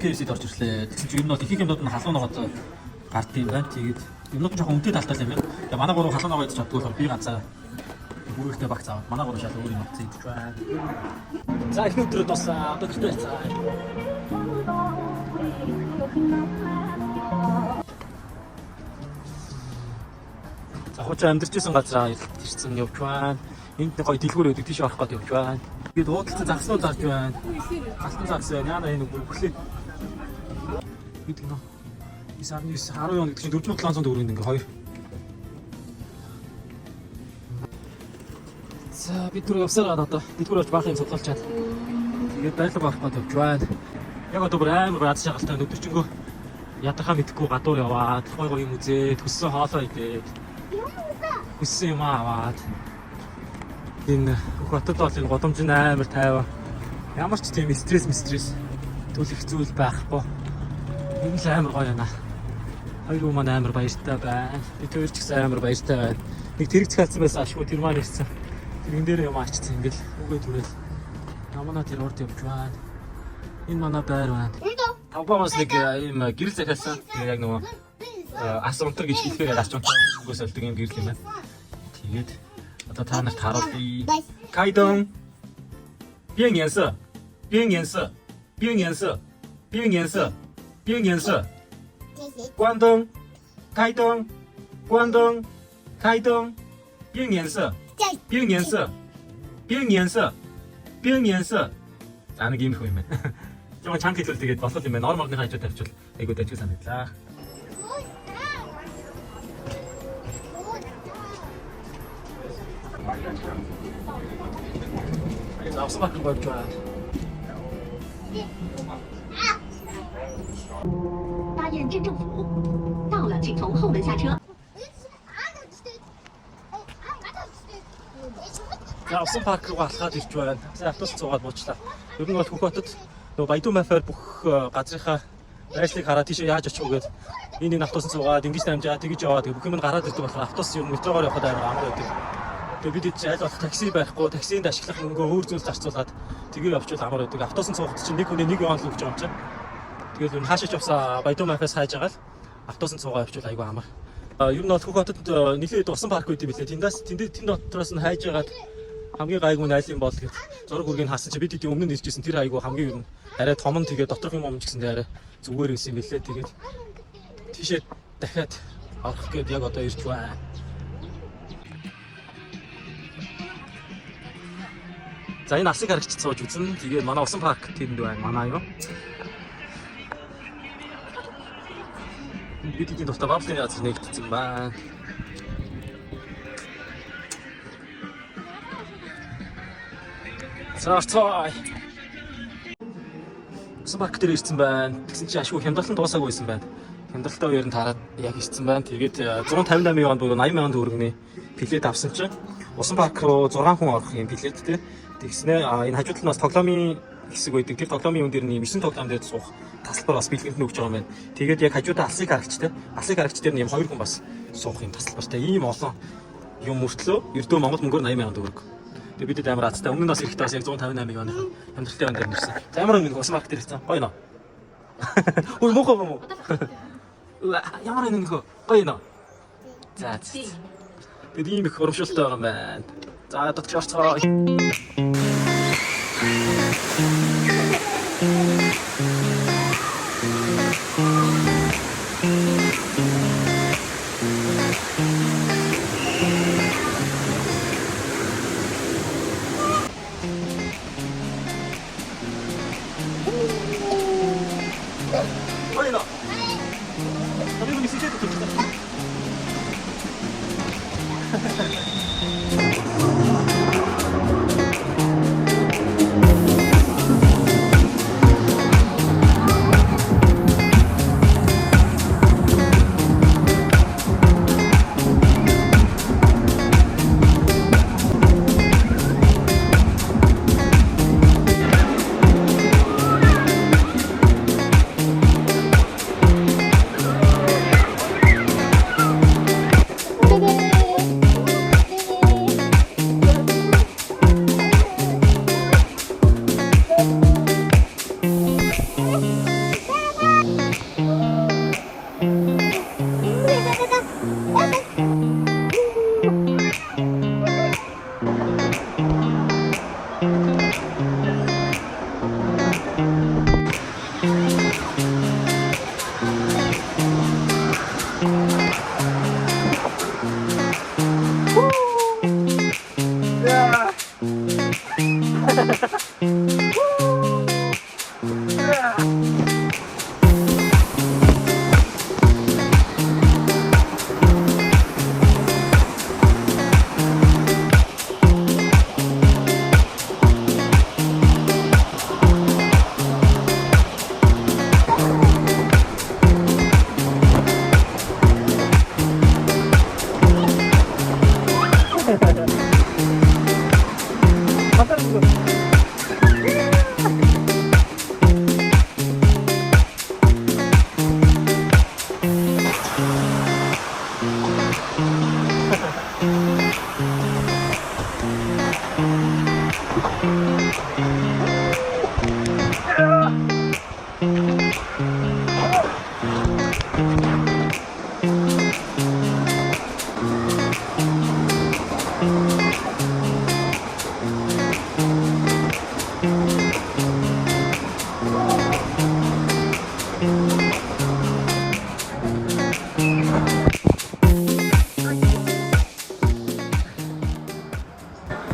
KFC-д орж ирлээ. Тэгсэн чинь ер нь бол их их юмнууд нь халуун ногоод гард юм байна. Тэгээд юмнууд нь жоохон үнэтэй талтай юм байна. Тэгээ манай гурав халуун ногоо идэж чаддгүй болохоор би ганцаа бүрэлдээ багц аваад манай гурав шал өөр юм авсан идэж байна. За эхний өдрөө дуусаа. Одоо гэртээ ярьцгаая. За хуучин амьдарч исэн газараа ирсэн явж байна. Энд нэг гоё дэлгүүр байдаг, тийш орох гээд явж байна. Тэгээд уудалцсан загснууд зарж байна. Алтан загс байна. Яна энэ бүр бүхлээ. Бид гэнэ. 9.9 10 юан гэдэг чинь 4700 төгрөг ингээ хоёр. За бид түр явсаар байгаа одоо дэлгүүр орж баах юм судалчаад. Тэгээд байрлал барах гээд явж байна. Яг одоо бүр амар аз жаргалтай өдөржингөө ядархаа мэдхгүй гадуур яваад гой гой юм үзээд хүссэн хоолоо идээд хүссэн юм аваад энэ Хөх хотод бол энэ гудамж нь амар тайван. Ямар ч тийм стресс стресс төлөх зүйл байхгүй. Энэ л амар гоё байна. Хоёр хүн маань амар баяртай байна. Би тэр ч гэсэн амар баяртай байна. Нэг тэрэг захиалсан байсан ашгүй тэр маань ирсэн. Тэрэн дээр юм ачсан ингээл үгээ түрэл. Намана тэр урд явж байна. Энэ манай байр байна. Тавбамаас нэг ийм гэрэл захиалсан. Тэгээ яг нөгөө ас унтар гэж хэлэхээр ач унтар хөнгөөс олдог юм гэрэл юм байна. Тэгээд одоо та нарт харуулъя. 开灯，变颜色，变颜色，变颜色，变颜色，变颜色，关灯，开灯，关灯，开灯，变颜色，变颜色，变颜色，变颜色. За нэг юм их юм байна. Жон чанк хэлвэл тэгээд болол юм байна. Ор морны хажуу тавьчвал айгуу дажгүй санагдлаа. За авсан бак руу явж байна. 大雁镇政府。到了，请从后门下车。 За усан парк руу алхаад ирж байна. За автобус суугаад буучлаа. Ер нь бол Хөх хотод нөгөө Баядуу мафаар бүх газрынхаа байрлалыг хараад тийшээ яаж очих вэ гээд энэ энэ автобус суугаад ингэж дамжаа тэгэж яваад бүх юм нь гараад ирдэг болохоор автобус ер нь метрогоор явахад амар амар байдаг. Тэгээ бид чи аль болох такси байхгүй, таксинд ашиглах мөнгөө өөр зүйлд зарцуулаад тэгээ явчвал амар байдаг. Автобус суухад чинь нэг хүний нэг юан л өгч байгаа юм чинь. Тэгээд ер нь хаашаач явсаа Баядуу мафаас хайж байгаа л автобус суугаа явчвал айгүй амар. Ер нь бол Хөх хотод нэлээд усан парк байд юм билээ. Тэндээс тэнд тэнд дотроос нь хайж байгаад хамгийн гайгүй нь аль юм бол гэд зураг үргийг хасан чи бид хэдийн өмнө нь иржсэн тэр айгүй хамгийн ер нь арай том нь тэгээ доторх юм юм ч гэсэн арай зүгээр байсан юм билээ. Тэгээд тийшээ дахиад орох гээд яг одоо ирж байна. За энэ алсыг харагч сууж үзэн. Тэгээд манай усан парк тэнд байна. Манай юу? Бид хэдийн дуртай баблын газар нэгдсэн байна. За орцгоё. Усан парк дээр ирсэн байна. Тэгсэн чинь ашгүй хямдрал нь дуусаагүй байсан байна. Хямдралтай үеэр нь тараад яг ирсэн байна. Тэгээд 158 юан буюу 80 мянган төгрөгийн билет авсан чинь усан парк руу 6 хүн орох юм билет те. Тэгснэ энэ хажуу талд нь бас тоглоомын хэсэг байдаг. Тэр тоглоомын юм дээр нь 9 тоглоом дээр суух тасалбар бас бэлгэнд нь өгч байгаа юм байна. Тэгээд яг хажуудаа алсыг харагч те. Алсыг харагч дээр нь юм хоёр хүн бас суух юм тасалбартай. Ийм олон юм мөртлөө ердөө Монгол мөнгөөр 80 мянган төгрөг. Тэгээ бидэд амар азтай. Өмнө нь бас ирэхдээ бас яг 158 юаных хямдралтай юан дээр нэрсэн. За ямар нэг усан парк дээр ирсэн. Гоё нөө. Ой муухай юм уу? Ямар нэг нөхөө. Гоё нөө. За. Тэгээд ийм их урамшуултай байгаа юм байна. За дотгош орцгоо. Гоё нөө. Хамгийн нэг сэжээд төрчихлөө.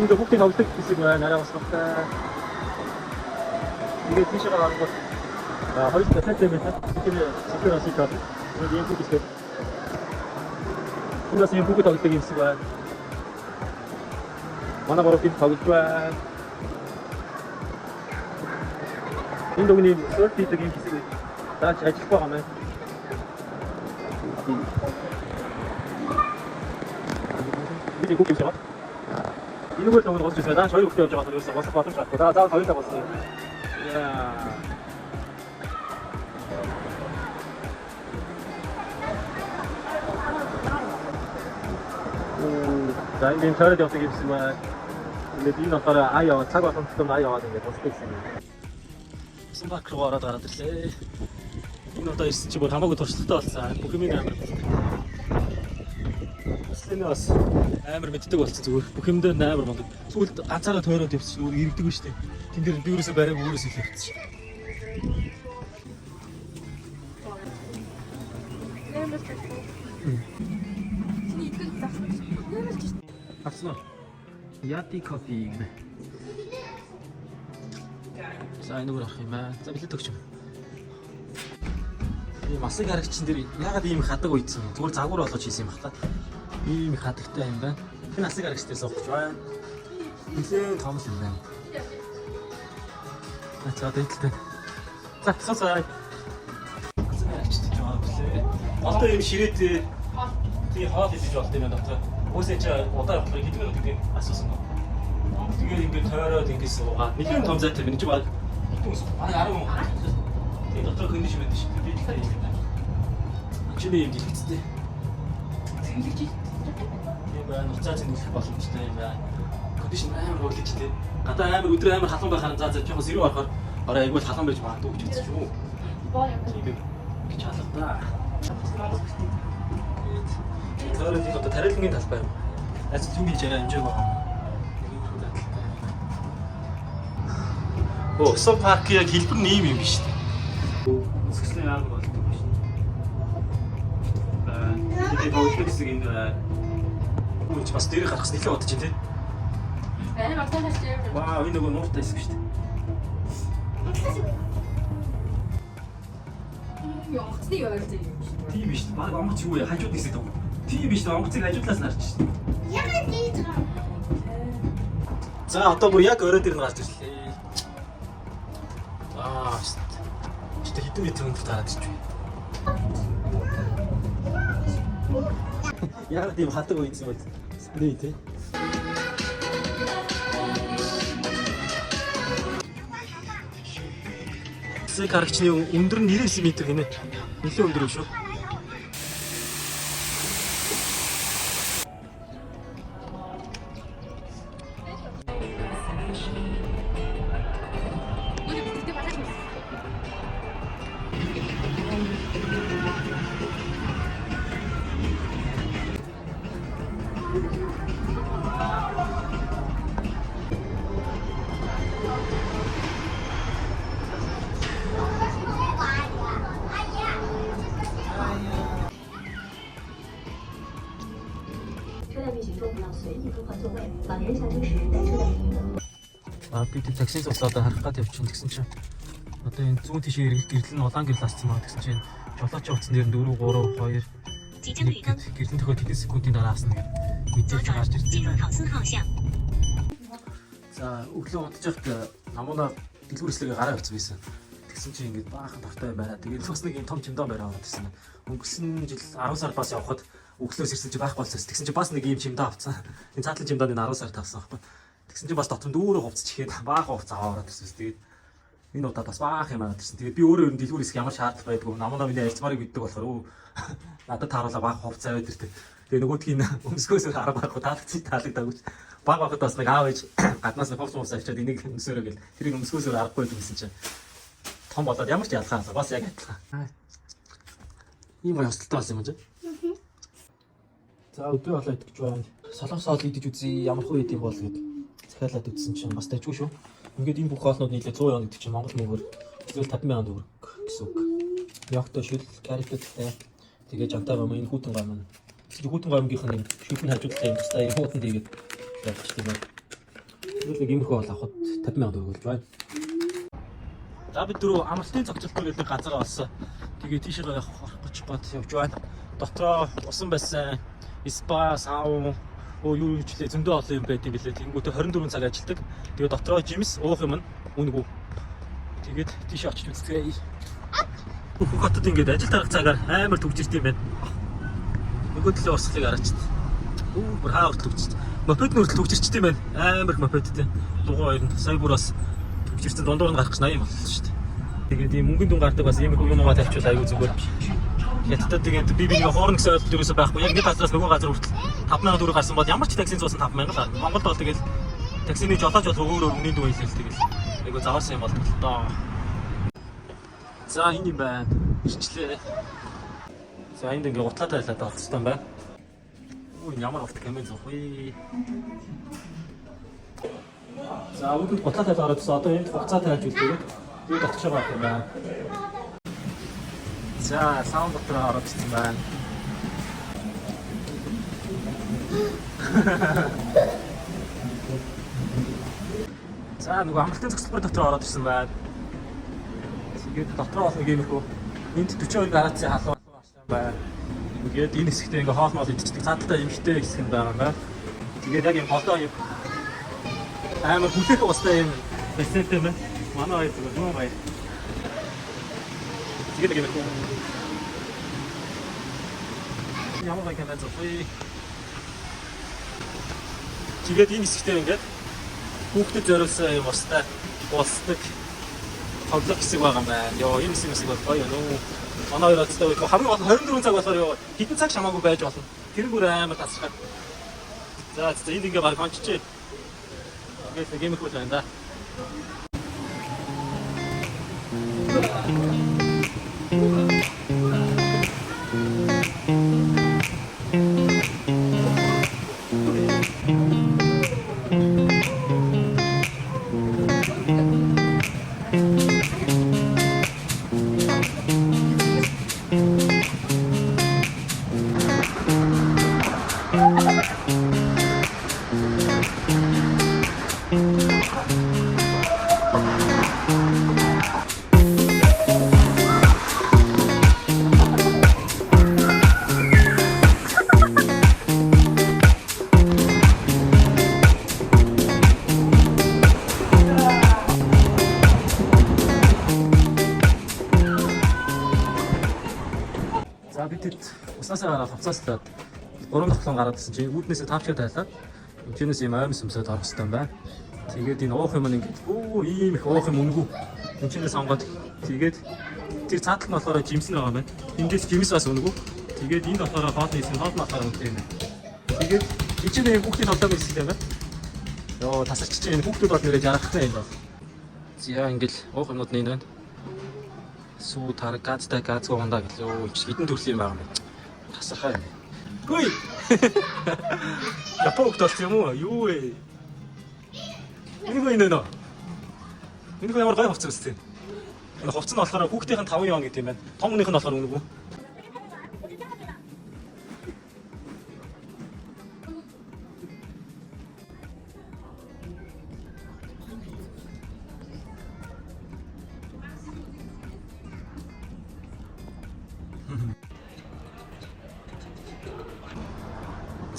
Энд хүүхдийн тоглодог хэсэг байна. Арай босгохтой. Тэгээд тийшээ гарангууд хоёр талтай юм байна. Тэгэхээр супер асик байна. Тэгээд ийм хүүхд хэсэг. Энд бас ийм хүүхэд тоглодог юм хэсэг байна. Манай гурав хэд тоглож байна. Энд өгний surf хийдэг юм хэсэг байна. Даач ажиллах байгаа юм байна. Би хүүхд юм шиг байна. Энэгээр л өгнө госч ирсэн. Дааш хоёр хүүхдээ явж байгаа болохоор ерөөсөө госох боломж байхгүй. За заавал хоёулаа госно юм. Яа. За энэ тойроод явдаг юм шиг байна. Ингээд энэ болохоор ая яваа цаг болгон тутам ая яваад ингээд босдог гэсэн юм. Усан парк руу ороод гараад ирлээ. Энэ удаа ирсэн чи бүр хамаагүй туршлагатай болсон. Бүх юм амар. Тэслийн бас амар мэддэг болсон зүгээр. Бүх юм дээр амар мундаг. Сүүлд ганцаараа тойроод явсан чинь өөр иргэдэг нь шүү дээ. Тэн дээр би өөрөөсөө бариаг өөрөөсөө илүү явчихсан шүү. Авсан уу? Яти кофе гэнэ. За энэ өөр авах юм аа. За бэлээд өгч юм. Ийм асыг харагчин дээр ягаад ийм хадаг үйдсэн юм? Зүгээр загвар болгож хийсэн юм бах та. Ийм их хадагтай юм байна. Энэ асыг харагч дээр суух гэж байна. Нилээн том л юм байна. За дээдэлтэй. За сууцаа. Асыг харагч гэж байгаа билээ. Голтой ийм ширээтэй. Тийм хоол идэж болт юм байна дотор. Уусаа чи удаа явахлаа хэдэн минут гэдэг асуусан уу? Тэгээд ингээд тойроод ингээд суугаад нэлээд том зайтай байна. Чи баг хэдэн хүн суух? Бараг 10 хүн. Тийм дотор кондишн байдаг шүү дээ. Дээдэлтэй юм байна. Чиний юм дэлгэцтэй. Тийм байна. Уцаа зэнгэлэх боломжтой юм байна. Кондишн амар хөглөж тий. Гадаа амар өдөр амар халуун байхаар за за жоохон сэрүү орохоор орой айгүй л халуун байж магадгүй гэж бодсон шүү. Тийм юм гэж халах та. Тойроод энэ одоо тариалангийн талбай юм. Ажил юм хийж арай амжааг байгаа юм. Өө, Усан парк яг хэлбэр нь ийм юм биш үү? Үсгэслийн арга болдог юм шүү дээ. Тэгээд тоглох хэсэг энэ байна. Үгүй ч бас дээрээ гарах гэсэн нэлээд удаж байна тий. Вау, энэ нөгөө нууртай хэсэг шүү дээ. Тийм биш үү? Баг онгоц юу вэ? Хажууд хэсэг даа. Тийм биш үү? Онгоцыг хажуу талаас нь харж шүү дээ. Ягаад гэж байгаа? За одоо бүр яг орой дээр нь гарч ирлээ. Аа, чи тэ хэдэн метр өндөр гараад ирж вэ? Яг тийм хадаг үйдсэн бол спрей тий. Сэг харагчны өндөр нь 99 метр гинэ. Нэлээд өндөр юм шүү. 车辆运行中不要随意更换座位，老年人下车时在车辆停稳。 А би тэр таксист услаа одоо харах гад явчихна гэсэн чинь одоо энэ зүүн тишээ эргэх гэрэл нь улаан гэрэл асцсан байгаа гэсэн чинь жолооч утсан дээр нь 4 3 2 即将绿灯， гэрлийн төхөө тэдэн секундын дараа асна гэх 左 мэдээлэл 转 гарч ирсэн 进 юм 入 байна. 考斯号巷。 За өглөө унтж байхад намуна дэлгүүр эслэгээ гараа явцсан байсан. Тэгсэн чинь ингээд баахан тавтай байна. Тэгээд бас нэг юм том чимдон барай аваад ирсэн. Өнгөрсөн жил 10 сар бас явхад өглөөс ирсэн чи байхгүй болсон. Тэгсэн чинь бас нэг юм чимдон авцсан. Энэ цаатлан чимдонд 10 сар тавсан байхгүй. Тэгсэн чинь бас дотор нь өөрөө хувцас чихээд баахан хувцас аваад ирсэн. Тэгээд энэ удаа бас баах юм аваад ирсэн. Тэгээд би өөрөө ер нь дэлгүүр эсэх ямар шаардлага байдгүй. Намуна миний альцмарыг мэддэг болохоор өө надад тааруулаа баах хувцас аваад иртээ. Тэгээ нөгөөдгийг нь өмсгөөс арга байхгүй таалагдчих таалагдаагүй. Баг багт бас нэг аав ээж гаднаас нь хувц мувс авчиад энийг өмсөөрэй гэл тэрийг өмсгөөс аргагүй гэсэн чинь том болоод ямар ч ялгаа бас яг адилхан. Ийм гоё хосдолтой болсон юм чи. За өдрийн хоолоо идэж байна. Солонгос хоол идэж үзье. Ямар хөө идэв бол гэд захиалаад үзсэн чинь бас дайггүй шүү. Ингээд энэ бүх хоолнууд нийлээ 100 юан гэдэг чинь Монгол мөнгөөр эсвэл 50 мянган төгрөг гэсэн үг. Йогтой шүл, карритэй. Тэгээ жантаа гам энэ хүйтэн гам нь. Хүйтэн гамгийнх нь шүлний хажуудалтай юм тусдаа юм хуутанд хийгээд явчих тийм байна. Тэгвэл нэг иймэрхүү хоол авахд 50 мянган төгрөг болж байна. За бид дөрөв амралтын цогцолтой гэдэг газар олсон. Тэгээ тийшээ явах гэж гот явж байна. Дотроо усан байсан, спа, саун, өө юу юу ч лээ зөндөө олон юм байт юм билээ. Тэнгүүтээ 24 цаг ажилладаг. Тэгээ дотроо жимс уух юм нь үнэгүй. Тэгээд тийшээ очиж үзцгээе. Бүх хотод ингээд ажил тарах цагаар амар түгжирт юм байна. Нөгөө төлөө урсгалыг хараач. Өө бүр хаа хүртэл түгжирч. Мопед нүртэл түгжирчт юм байна. Амар их мопедтэй. Дугуй хоёр нь сая бүр бас түгжирсэн дундуур нь гарах гэж 80 боллоо шүү дээ. Тэгээд ийм мөнгөнд дүн гардаг бас ийм их юм угаа тавьчихвал аюу зүгээр. Хятадд тэгээд би бинийг хоорно гэсэн ойлголт ерөөсөө байхгүй. Яг нэг газраас нөгөө газар хүртэл 5000 төгрөг гарсан бол ямар ч таксийн цуусан 5000 л гарна. Монголд бол тэгээд таксины жолооч бол өөр өөр үнийн дүн хэлэл тэгэл айгу заваарсан юм болдог л доо. За энэ юм байна. Ирчлээ. За энд ингээ гутлаа тайлаад авах хэрэгтэй юм байна. Үу энэ ямар урт камен зурх вэ? За үүдэнд гутлаа тайлаад ороод ирсэн. Одоо энд хугацаа тайлж үлдээгээд тэгээд дотгошоо гарах юм байна. За саун дотор ороод ирсэн байна. За нөгөө амралтын зогсолбор дотор ороод ирсэн байна. Тэгээд дотроо бол нэг иймэрхүү энд 42 градусын халуун арчлан байна. Тэгээд энэ хэсэгтээ ингээ хоол мол идчихдэг. Цааталтай эмхтэй хэсэг нь байгаа юм байна. Тэгээд яг юм холдоо юм амар хүлээх устай юм бассейнтэй байна. Манай хоёр зүгээр нөө баяр. Тэгээд нэг иймэрхүү. Ямар гоё камер зурх вэ? Тэгээд энэ хэсэгтээ ингээд хүүхдэд зориулсан юм устай уулздаг тоглох хэсэг байгаа юм байна. Йоо, энэ хэсэг хэсэг бол гоё нөө. Манай хоёр одтой үед хамгийн гол нь 24 цаг болохоор ёо хэдэн цаг шамаагүй байж болно. Тэр бүр амар тасархай. За за энд ингээ баг кончжээ. Ингээд нэг иймэрхүү л байна да. За бид хэд уснасаа гараад хувцааслаад гурван тоглоом гараад ирсэн чинь үүднээсээ таавчаа тайлаад энэчнээс ийм оймс өмсөд орох хэрэгтэй юм байна. Тэгээд энэ уух юм ингээд өө ийм их уух юм үнэгүй. Энэчнээс сонгоод тэгээд тэр цаатал нь болохоор жимс нь байгаа юм байна. Эндээс жимс бас үнэгүй. Тэгээд энд болохоор хоолны хэсэг нь хоол нь болохоор үнэтэй юм байна. Тэгээд энэ чинь ийм хүүхдийн тоглоом хэсэг юм байна. Йоо тасарч чинь энэ хүүхдүүд бол нэрээ жаргахтай юм байна. За ингээл уух юмнууд нь энэ байна. Сүү тар газтай газгүй ундаа гэлээ. Хідэн төрлийн юм байгаа юм байна. Тасархай юм. Хүй. Япон хөлт болсон юм уу? Юу вэ? Энэ гоо энэ нөө. Энэ гоо ямар гоё хувцас үстэй. Энэ хувцас нь болохоор хүүхдийнх нь 5 юан гэдэг юм байна. Том хүнийх нь болохоор үнэгүй.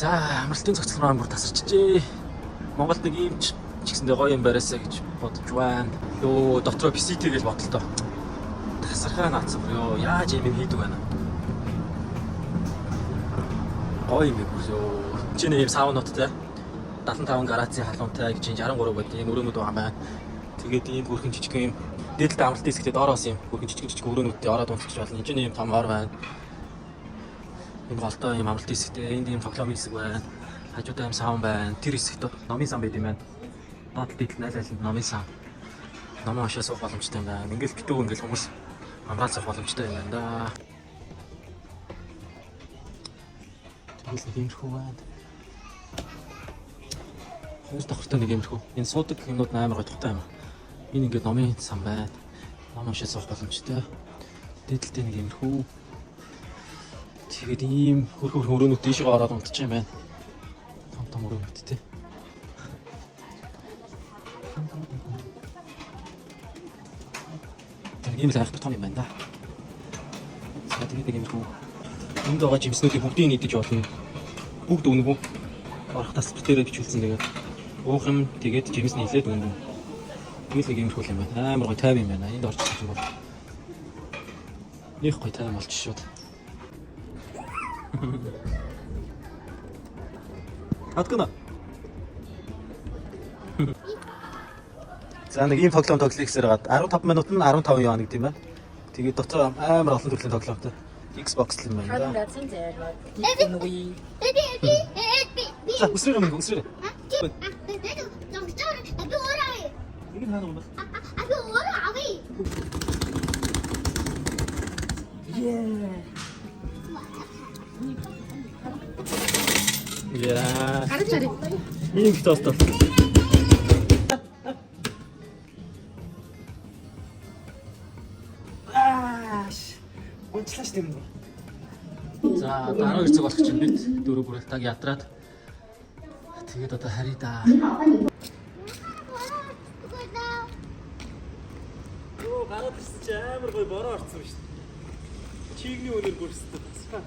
За амралтын зохицол маань бүр тасарчжээ. Монголд нэг ийм ч гэсэндээ гоё юм бариасаа гэж бодож байна. Йоо дотроо PC-тэй гэж бодлоо. Тасархай наацсан. Йоо яаж юм хийдэг байна. Гоё юм бүр ёо. Чиний ийм саунуудтай 75 градусын халуунтай гэж 63 байд ийм өрөөнүүд байгаа юм байна. Тэгээд ийм бүрхэн жижигхэн ийм дээдэлтэй амралтын хэсэгтээ доороос ийм бүрхэн жижигхэн жижигхэн өрөөнүүдтэй ороод унтчих болно. Энд чинь ийм том ор байна. Энэ голтой юм амралтын хэсэгтэй энд ийм тоглоомын хэсэг байна. Хажуудаа юм саун байна. Тэр хэсэгт номын сан байд юм байна. Доотлол дийдэл найл айланд номын сан. Номын уншаа суух боломжтой юм байна. Ингээл битүү ингээл хүмүүс амраал суух боломжтой юм байна да. Тэгэл нэг иймэрхүү байна. Хоёр давхартай нэг иймэрхүү. Энэ суудаг юмнууд амар гоё тухтай юм. Энэ ингээд номын сан байна. Ном уншаа суух боломжтой. Дээдэлтэй нэг иймэрхүү. Тэгээд ийм хөр хөр өрөөнүүд дээшээ ороод унтчих юм байна. Том том өрөөнүүд тий. Тэр ийм л айхтар том юм байна да. За тэгээд нэг иймэрхүү энд байгаа жимснүүдийг бүгдийг нь идэж болно. Бүгд үнэгүй. Орох тасалбар дээрээ бичүүлсэн тэгээд уух юм тэгээд жимс нь илээд үнэгүй. Ийм л нэг иймэрхүү юм байна. Амар гоё тайван юм байна. Энд орчих юм бол. Них гоё тайван болчих шууд. Хатгана. За нэг ийм тоглоом тоглоё гэсээр гад 15 минут нь 15 юан гэдэг юм байна. Тэгээд дотор амар олон төрлийн тоглоомтой. Xbox л юм байна да. 他们家真济个， B B B B. За өсрөөр юм өсрөөр. Би өөрөө авъя. Нэг нь хаана юм бэ? Би өөрөө авъя. Яа. Гарч харъя. Ийм их тост. Аа. Гунчлаа шүү дээ. За дараа хэрцэг болох чинь бид дөрөв бүрэл таг ядраад тэгээд одоо харъя да. Оо гараад ирсэн чи амар гоё бороо орсон шүү дээ. Чигний өнөр бүрстэй тасгаа.